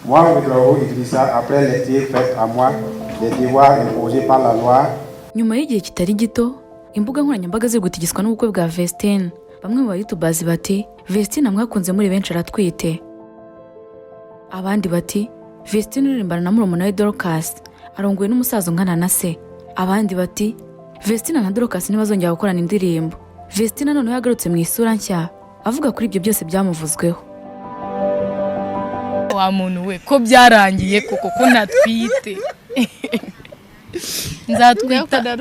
Moi, Ouedraogo Idrissa, après lecture faite à moi des devoirs imposés par la loi, Nyuma y'igihe kitari gito imbuga nkoranyambaga ziri gutigiswa n'ubukwe bwa Vestine, bamwe mu bayutubazi bati: "Vestine mwakunze muri benshi aratwite." Abandi bati: "Vestine uririmbana na murumuna we Dorcas arongowe n'umusaza ungana na se." Abandi bati: "Vestine na Dorcas ntibazongera gukorana indirimbo." Vestine noneho yagarutse mu isura nshya, avuga kuri ibyo byose byamuvuzweho. Wa muntu we, ko byarangiye koko, ko ntatwite, nzatwita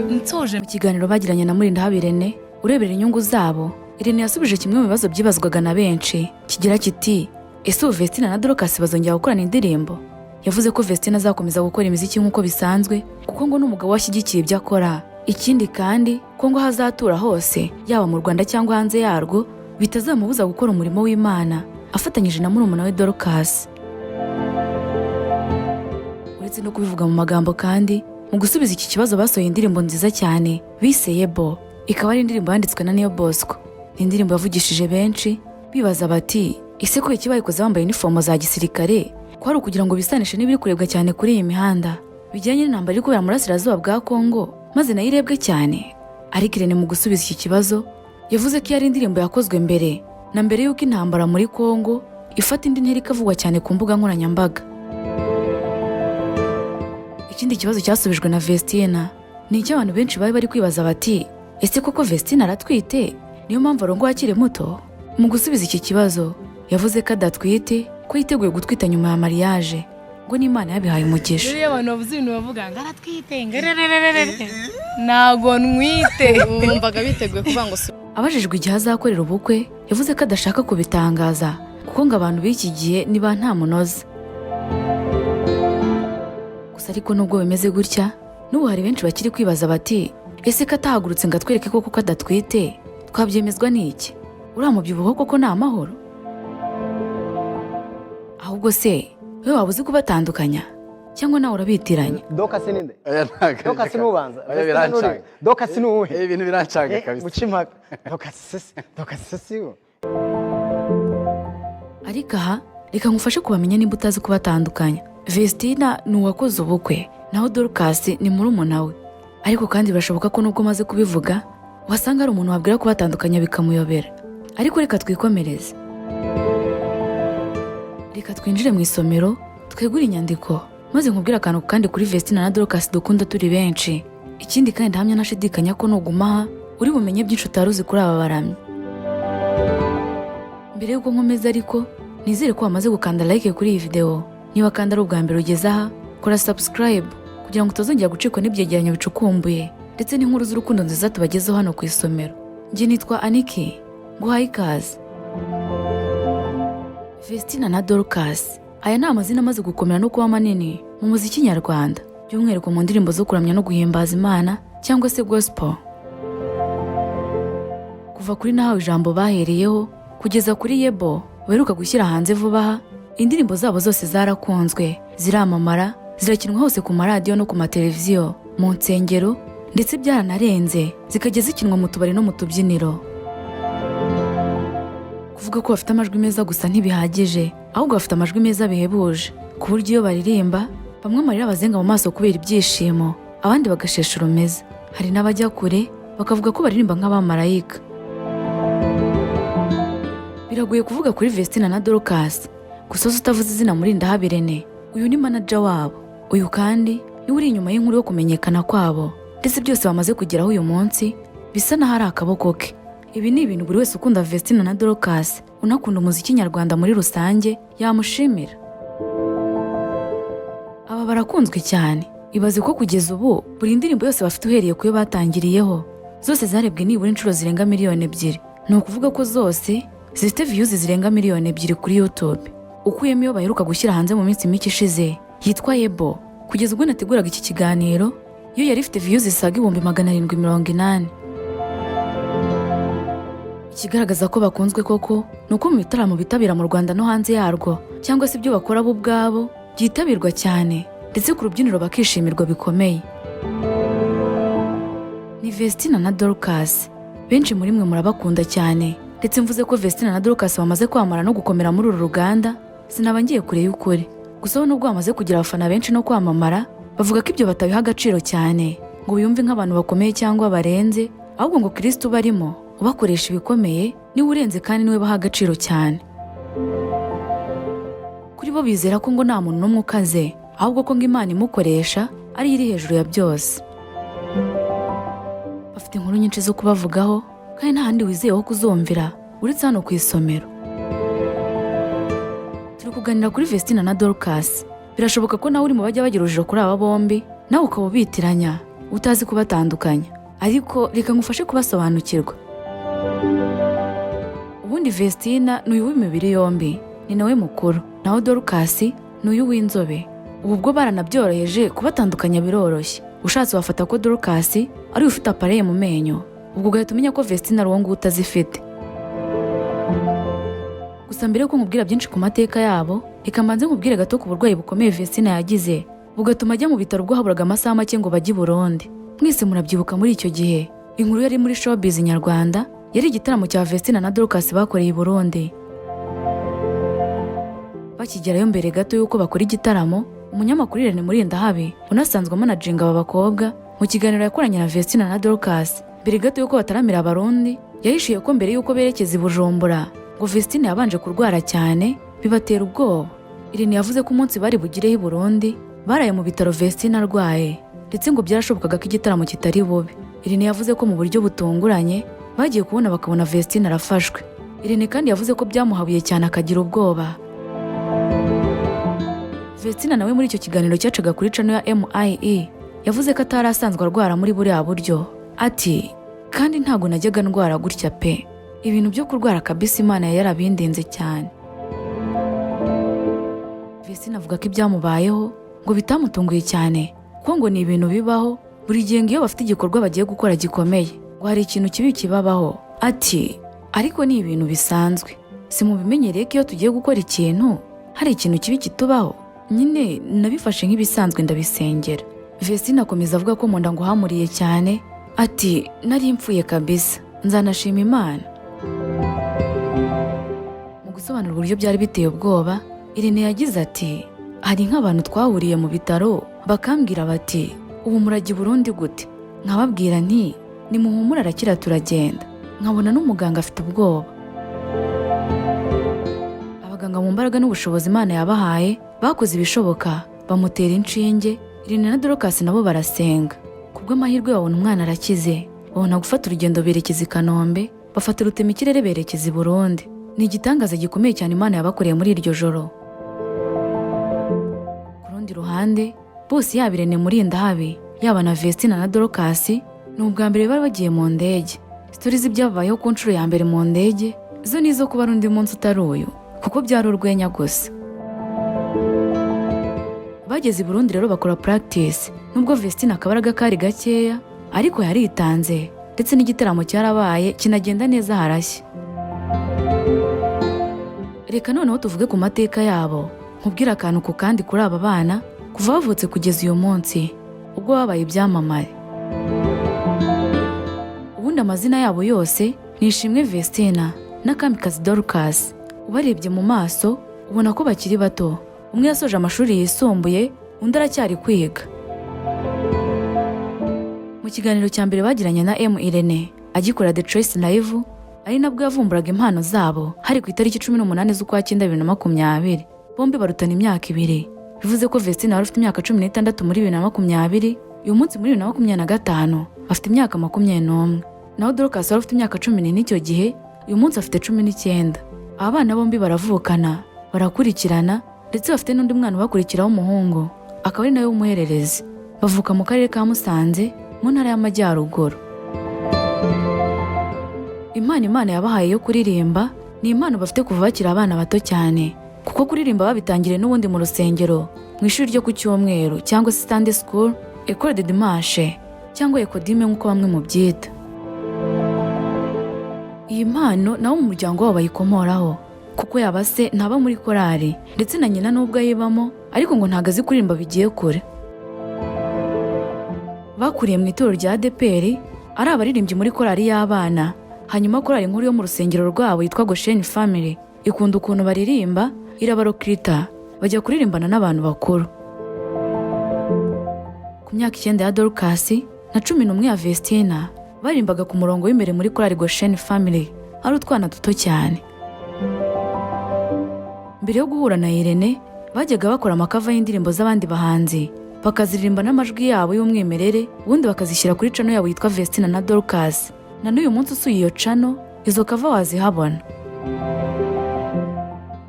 nsoje. Mu kiganiro bagiranye na Murindahabi Irene urebera inyungu zabo, Irene yasubije kimwe mu bibazo byibazwaga na benshi kigira kiti: "Ese ubu Vestine na Dorcas bazongera gukorana indirimbo?" Yavuze ko Vestine azakomeza gukora imiziki nk'uko bisanzwe, kuko ngo n'umugabo we ashyigikiye ibyo akora. Ikindi kandi ko ngo aho azatura hose, yaba mu Rwanda cyangwa hanze yarwo, bitazamubuza gukora umurimo w'Imana afatanyije na murumuna we Dorcas. Uretse no kubivuga mu magambo kandi, mu gusubiza iki kibazo basohoye indirimbo nziza cyane bise "Yebo", ikaba ari indirimbo yanditswe na Niyo Bosco. Ni indirimbo yavugishije benshi bibaza bati: "Ese ko iki bayikoze bambaye inifomo za gisirikare, ko ari ukugira ngo bisanishe n'ibiri kurebwa cyane kuri iyi mihanda bijyanye n'intambara iri kubera mu burasirazuba bwa Kongo, maze nayo irebwe cyane?" Ariko Irene mu gusubiza iki kibazo yavuze ko iyo ari indirimbo yakozwe mbere na mbere y'uko intambara muri Kongo ifata indi ntera ikavugwa cyane ku mbuga nkoranyambaga. Ikindi kibazo cyasubijwe na Vestina ni icy'abantu benshi bari bari kwibaza bati: "Ese koko Vestina aratwite, niyo mpamvu arongoye akiri muto?" Mu gusubiza iki kibazo yavuze ko adatwite, ko yiteguye gutwita nyuma ya mariage, ngo n'Imana yabihaye umugisha. Rero iyo abantu bavuze ibintu bavuga ngo aratwite, ngo rerererere, ntago ntwite. Bumvaga biteguye kuvuga ngo si. Abajijwe igihe azakorera ubukwe, yavuze ko adashaka kubitangaza, kuko ngo abantu b'iki gihe niba nta munoza gusa. Ariko nubwo bimeze gutya, n'ubu hari benshi bakiri kwibaza bati: "Ese ko atahagurutse ngo atwereke koko ko adatwite, twabyemezwa n'iki? Uriya mubyibuho koko ni amahoro?" Ahubwo se wowe waba uzi kubatandukanya cyangwa nawe urabitiranya? Dorcas ninde? Oya, ntabwo. Dorcas nubanza. Oya, birancanga. Dorcas nuwuhe? Ibintu birancanga kabisa. Muca impaka. Dorcas sisi, Dorcas sisi wo. Ariko aha reka ngufashe kubamenya nimba utazi kubatandukanya. Vestina ni uwakoze ubukwe, naho Dorcas ni murumuna we. Ariko kandi birashoboka ko nubwo umaze kubivuga wasanga hari umuntu wabwira kubatandukanya bikamuyobera. Ariko reka twikomereze, reka twinjire mu isomero, twegure inyandiko, maze nkubwire akantu kandi kuri Vestina na Dorcas dukunda turi benshi. Ikindi kandi, ndahamya ntashidikanya ko nuguma aha uri bumenye byinshi utari uzi kuri aba baramyi. Mbere y'uko nkomeza ariko, nizere ko wamaze gukanda like kuri iyi video. Niba kandi ari ubwa mbere ugeze aha, kora subscribe kugira ngo utazongera gucikwa n'ibyegeranyo bicukumbuye ndetse n'inkuru z'urukundo nziza tubagezeho hano ku isomero. Njye nitwa Aniki, nguhaye ikaze. Vestina na Dorcas, aya ni amazina amaze gukomera no kuba manini mu muziki nyarwanda, by'umwihariko mu ndirimbo zo kuramya no guhimbaza Imana cyangwa se gospel. Kuva kuri "Nahawe Ijambo" bahereyeho kugeza kuri "Yebo" baheruka gushyira hanze vuba aha, indirimbo zabo zose zarakunzwe, ziramamara, zirakinwa hose ku maradiyo no ku mateleviziyo, mu nsengero, ndetse byaranarenze zikajya zikinwa mu tubari no mu tubyiniro. Kuvuga ko bafite amajwi meza gusa ntibihagije, ahubwo bafite amajwi meza bihebuje, ku buryo iyo baririmba bamwe amarira bazenga mu maso kubera ibyishimo, abandi bagashesha urumeza. Hari n'abajya kure bakavuga ko baririmba nk'abamarayika. Biragoye kuvuga kuri Vestina na Dorcas gusa utavuze izina Murindahabi Irene. Uyu ni manager wabo. Uyu kandi niwe uri inyuma y'inkuru yo kumenyekana kwabo, ndetse byose bamaze kugeraho uyu munsi bisa n'aho ari akaboko ke. Ibi ni ibintu buri wese ukunda Vestina na Dorcas, unakunda umuziki nyarwanda muri rusange, yamushimira. Aba barakunzwe cyane. Ibaze ko kugeza ubu buri ndirimbo yose bafite, uhereye ku yo batangiriyeho, zose zarebwe nibura inshuro zirenga 2 miliyoni. Ni ukuvuga ko zose zifite views zirenga 2 miliyoni kuri YouTube, ukuyemo iyo baheruka gushyira hanze mu minsi mike ishize yitwa "Yebo". Kugeza ubwo nateguraga iki kiganiro, yo yari ifite views zisaga 780,000. Ikigaragaza ko bakunzwe koko ni uko mu bitaramo bitabira mu Rwanda no hanze yarwo, cyangwa se ibyo bakora bo ubwabo, byitabirwa cyane, ndetse ku rubyiniro bakishimirwa bikomeye. Ni Vestina na Dorcas, benshi muri mwe murabakunda cyane. Ndetse mvuze ko Vestina na Dorcas bamaze kwamamara no gukomera muri uru ruganda, Sinaba ngiye kure y'ukuri. Gusa bo nubwo bamaze kugira abafana benshi no kwamamara, bavuga ko ibyo batabiha agaciro cyane ngo biyumve nk'abantu bakomeye cyangwa barenze, ahubwo ngo Kristo ubarimo ubakoresha ibikomeye niwe urenze kandi niwe baha agaciro cyane. Kuri bo bizera ko ngo nta muntu n'umwe ukaze, ahubwo ko ngo Imana imukoresha ariyo iri hejuru ya byose. Bafite inkuru nyinshi zo kubavugaho kandi nta handi wizeye ho kuzumvira uretse hano ku isomero. Turi kuganira kuri Vestina na Dorcas. Birashoboka ko nawe uri mu bajya bagira urujijo kuri aba bombi, nawe ukaba ubitiranya utazi kubatandukanya, ariko reka ngufashe kubasobanukirwa. Ubundi Vestina ni uyu w'imibiri yombi, ni nawe mukuru, naho Dorcas ni uyu w'inzobe. Ubu bwo baranabyoroheje, kubatandukanya biroroshye. Ushatse wafata ko Dorcas ari ufite appareil mu menyo, ubwo ugahita umenya ko Vestina ari uwo nguwo utazifite. Gusa mbere yuko nkubwira byinshi ku mateka yabo, reka mbanze nkubwire gato ku burwayi bukomeye Vestina yagize bugatuma ajya mu bitaro ubwo haburaga amasaha make ngo bajye i Burundi. Mwese murabyibuka, muri icyo gihe inkuru yari muri showbiz nyarwanda yari igitaramo cya Vestina na Dorcas bakoreye i Burundi. Bakigerayo, mbere gato y'uko bakora igitaramo, umunyamakuru Irene Murindahabi unasanzwe amanaginga aba bakobwa, mu kiganiro yakoranye na Vestina na Dorcas mbere gato y'uko bataramira Abarundi, yahishuye ko mbere y'uko berekeza i Bujumbura ngo Vestine yabanje kurwara cyane bibatera ubwoba. Irene yavuze ko umunsi bari bugireho i Burundi baraye mu bitaro Vestine arwaye, ndetse ngo byarashobokaga ko igitaramo kitari bube. Irene yavuze ko mu buryo butunguranye bagiye kubona bakabona Vestine arafashwe. Irene kandi yavuze ko byamuhabuye cyane akagira ubwoba. Vestina nawe muri icyo kiganiro cyacaga kuri channel ya MIE yavuze ko atari asanzwe arwara muri buriya buryo. Ati: "Kandi ntabwo najyaga ndwara gutya pe, ibintu byo kurwara kabisa Imana yari yarabindinze cyane." Vestina avuga ko ibyamubayeho ngo bitamutunguye cyane, kuko ngo ni ibintu bibaho buri gihe, ngo iyo bafite igikorwa bagiye gukora gikomeye ngo hari ikintu kibi kibabaho. Ati: "Ariko ni ibintu bisanzwe, si mubimenyereye ko iyo tugiye gukora ikintu hari ikintu kibi kitubaho? Nyine nabifashe nk'ibisanzwe, ndabisengera." Vestina akomeza avuga ko mu nda ngo hamuriye cyane. Ati: "Nari mpfuye kabisa, nzanashima Imana." Mu gusobanura uburyo byari biteye ubwoba, Irene yagize ati: "Hari nk'abantu twahuriye mu bitaro bakambwira bati: 'Ubu murajya i Burundi gute?' Nkababwira nti: 'Nimuhumure, arakira, turagenda.' Nkabona n'umuganga afite ubwoba." Abaganga mu mbaraga n'ubushobozi Imana yabahaye bakoze ibishoboka, bamutera inshinge. Irene na Dorcas nabo barasenga, kubw'amahirwe babona umwana arakize, babona gufata urugendo berekeza i Kanombe, bafata rutemikirere berekeza i Burundi. Ni igitangaza gikomeye cyane Imana yabakoreye muri iryo joro. Ku rundi ruhande, bose, yaba Irene Murindahabi, yaba na Vestina na Dorcas, ni ubwa mbere bari bagiye mu ndege. Story z'ibyababayeho ku nshuro ya mbere mu ndege zo ni izo kuba ari undi munsi utari uyu, kuko byari urwenya gusa. Bageze i Burundi rero bakora practice. Nubwo Vestina akabaraga kari gakeya, ariko yaritanze, ndetse n'igitaramo cyarabaye kinagenda neza, harashya. Reka noneho tuvuge ku mateka yabo, nkubwire akantu ku kandi kuri aba bana kuva bavutse kugeza uyu munsi ubwo babaye ibyamamare. Ubundi amazina yabo yose ni Ishimwe Vestina na Kamikazi Dorcas. Ubarebye mu maso ubona ko bakiri bato. Umwe yasoje amashuri yisumbuye, undi aracyari kwiga. Mu kiganiro cya mbere bagiranye na M Irene agikora The Choice Live, ari nabwo yavumburaga impano zabo, hari ku itariki 18 z'ukwa cyenda 2020. Bombi barutana imyaka 2, bivuze ko Vestine wari ufite imyaka 16 muri 2020, uyu munsi muri 2025 afite imyaka 21, naho Dorcas wari ufite imyaka 14 icyo gihe, uyu munsi afite 19. Aba bana bombi baravukana, barakurikirana, ndetse bafite n'undi mwana ubakurikiraho w'umuhungu, akaba ari nawe w'umuhererezi. Bavuka mu karere ka Musanze mu ntara y'Amajyaruguru. Impano Imana yabahaye yo kuririmba ni impano bafite kuva bakiri abana bato cyane, kuko kuririmba babitangiriye n'ubundi mu rusengero, mu ishuri ryo ku cyumweru cyangwa se Sunday School, Ecole de Dimanche cyangwa Ecodim nk'uko bamwe mu byita. Iyi mpano nabo mu muryango wabo bayikomoraho, kuko yaba se ntaba muri korali, ndetse na nyina nubwo ayibamo ariko ngo ntabwo azi kuririmba bigiye kure. Bakuriye mu itorero rya ADEPR ari abaririmbyi muri korali y'abana, hanyuma korali nkuru yo mu rusengero rwabo yitwa Goshen Family ikunda ukuntu baririmba. irabarokirita bajya kuririmbana n'abantu bakuru. Ku myaka 9 ya Dorcas na 11 ya Vestina, baririmbaga ku murongo w'imbere muri korali Goshen Family, ari utwana duto cyane. Mbere yo guhura na Irene, bajyaga bakora ama cover y'indirimbo z'abandi bahanzi, bakaziririmba n'amajwi yabo y'umwimerere, ubundi bakazishyira kuri channel yabo yitwa Vestina na Dorcas. Na n'uyu munsi usuye iyo channel, izo cover wazihabona.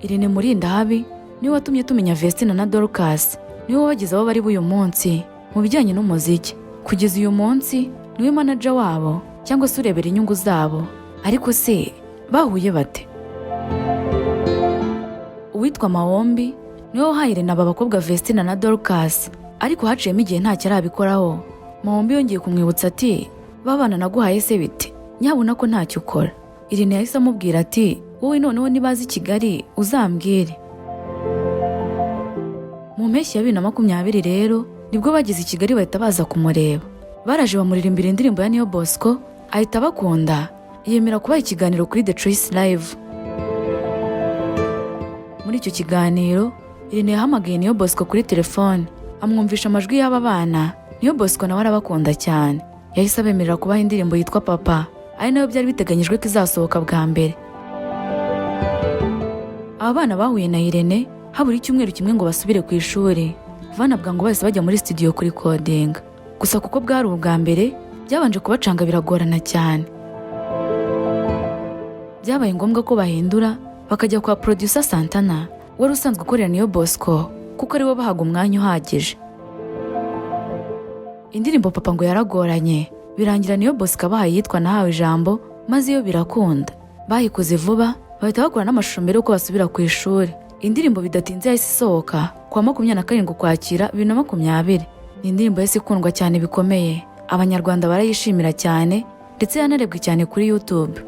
Irene Murindahabi niwe watumye tumenya Vestina na Dorcas, niwe wabagize abo bari b'uyu munsi mu bijyanye n'umuziki. Kugeza uyu munsi niwe manager wabo cyangwa se urebera inyungu zabo. Ariko se bahuye bate? Uwitwa Mawombi niwe wahaye Irene aba bakobwa Vestina na Dorcas, ariko haciyemo igihe ntacyo arabikoraho. Mawombi yongeye kumwibutsa ati: "Babana naguhaye se bite? Nyabuna ko ntacyo ukora?" Irene yahise amubwira ati: "Wowe noneho nibaza i Kigali uzambwire." Mu mpeshyi ya 2020 rero nibwo bageze i Kigali, bahita baza kumureba. Baraje bamuririmbira indirimbo ya Niyo Bosco, ahita abakunda, yemera kubaha ikiganiro kuri The Choice Live. Muri icyo kiganiro, Irene yahamagaye Niyo Bosco kuri telefone, amwumvisha amajwi y'aba bana. Niyo Bosco nawe arabakunda cyane, yahise abemerera kubaha indirimbo yitwa Papa, ari nayo byari biteganyijwe ko izasohoka bwa mbere. Aba bana bahuye na Irene habura icyumweru kimwe ngo basubire ku ishuri. Vanabwa ngo bahise bajya muri studio kurikodinga. Gusa kuko bwari ubwa mbere, byabanje kubacanga biragorana cyane. Byabaye ngombwa ko bahindura, bakajya kwa producer Santana wari usanzwe ukorera Niyo Bosco, kuko ariwe bahaga umwanya uhagije. Indirimbo Papa ngo yaragoranye, birangira Niyo Bosco abahaye iyitwa Nahawe Ijambo, maze iyo birakunda. Bayikoze vuba, bahita bakora n'amashusho mbere y'uko basubira ku ishuri. Indirimbo bidatinze yahise isohoka ku wa 27 Ukwakira 2020. Ni indirimbo yahise ikundwa cyane bikomeye, Abanyarwanda barayishimira cyane, ndetse yanarebwe cyane kuri YouTube.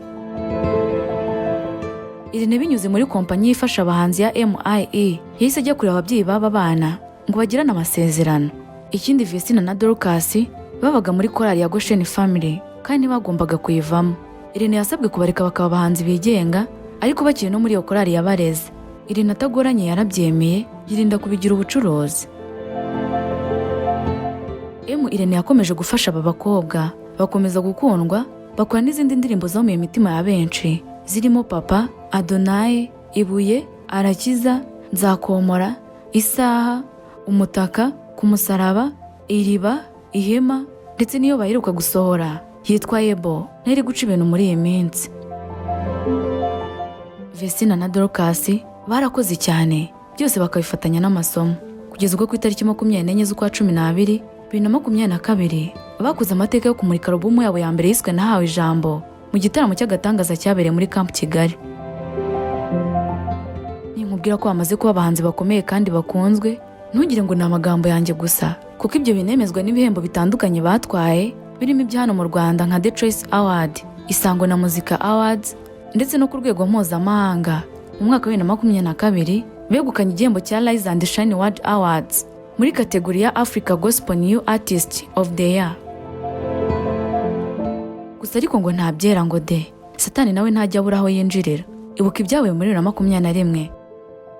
Irene binyuze muri kompanyi ifasha abahanzi ya MIE yahise ajya kureba ababyeyi b'aba bana ngo bagirane amasezerano. Ikindi, Vestina na Dorcas babaga muri korali ya Goshen Family kandi ntibagombaga kuyivamo. Irene yasabwe kubareka bakaba abahanzi bigenga, ariko bakiri no muri iyo korali yabareze. Irene atagoranye yarabyemeye, yirinda kubigira ubucuruzi. M Irene yakomeje gufasha aba bakobwa, bakomeza gukundwa, bakora n'izindi ndirimbo zamuye imitima ya benshi zirimo Papa, Adonaye, Ibuye, Arakiza, Nzakomora, Isaha, Umutaka, Ku Musaraba, Iriba, Ihema, ndetse n'iyo baheruka gusohora yitwa Yebo, nayo iri guca ibintu muri iyi minsi. Vestina na Dorcas barakoze cyane, byose bakabifatanya n'amasomo, kugeza ubwo ku itariki 24 z'ukwa 12 2022 bakoze amateka yo kumurika alubumu yabo ya mbere yiswe Nahawe Ijambo mu gitaramo cy'agatangaza cyabereye muri Camp Kigali. Ninkubwira ko bamaze kuba abahanzi bakomeye kandi bakunzwe, ntugire ngo ni amagambo yanjye gusa, kuko ibyo binemezwa n'ibihembo bitandukanye batwaye, birimo ibya hano mu Rwanda nka The Choice Award, Isango na Muzika Awards, ndetse no ku rwego mpuzamahanga mu mwaka wa 2022 begukanye igihembo cya Rise and Shine World Awards muri category ya Africa Gospel New Artist of the Year. Gusa ariko ngo ntabyera ngo de, Satani nawe ntajya abura aho yinjirira. Ibuka ibyabaye muri 2021.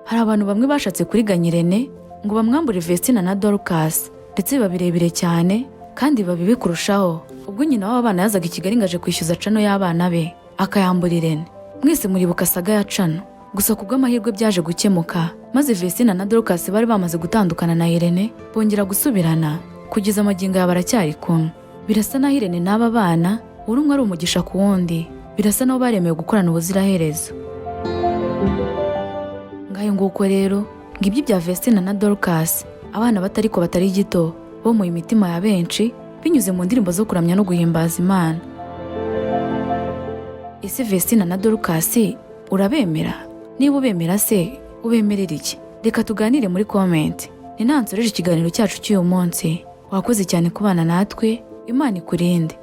Hari abantu bamwe bashatse kuriganya Irene ngo bamwambure Vestina na Dorcas, ndetse biba birebire cyane kandi biba bibi kurushaho ubwo nyina w'aba bana yazaga i Kigali ngo aje kwishyuza channel y'abana be, akayambura Irene. Mwese muribuka saga ya channel. Gusa ku bw'amahirwe byaje gukemuka, maze Vestina na Dorcas bari bamaze gutandukana na Irene bongera gusubirana, kugeza amagingo aya baracyari kumwe. Birasa naho Irene n'aba bana buri umwe ari umugisha ku wundi, birasa naho baremewe gukorana ubuziraherezo. Ngayo nguko rero, ngibyo ibya Vestina na Dorcas, abana bato ariko batari gito bomoye imitima ya benshi binyuze mu ndirimbo zo kuramya no guhimbaza Imana. Ese Vestina na Dorcas urabemera? Niba ubemera se, ubemerera iki? Reka tuganire muri comment. Ni nta nsoreje ikiganiro cyacu cy'uyu munsi. Wakoze cyane kubana natwe, Imana ikurinde.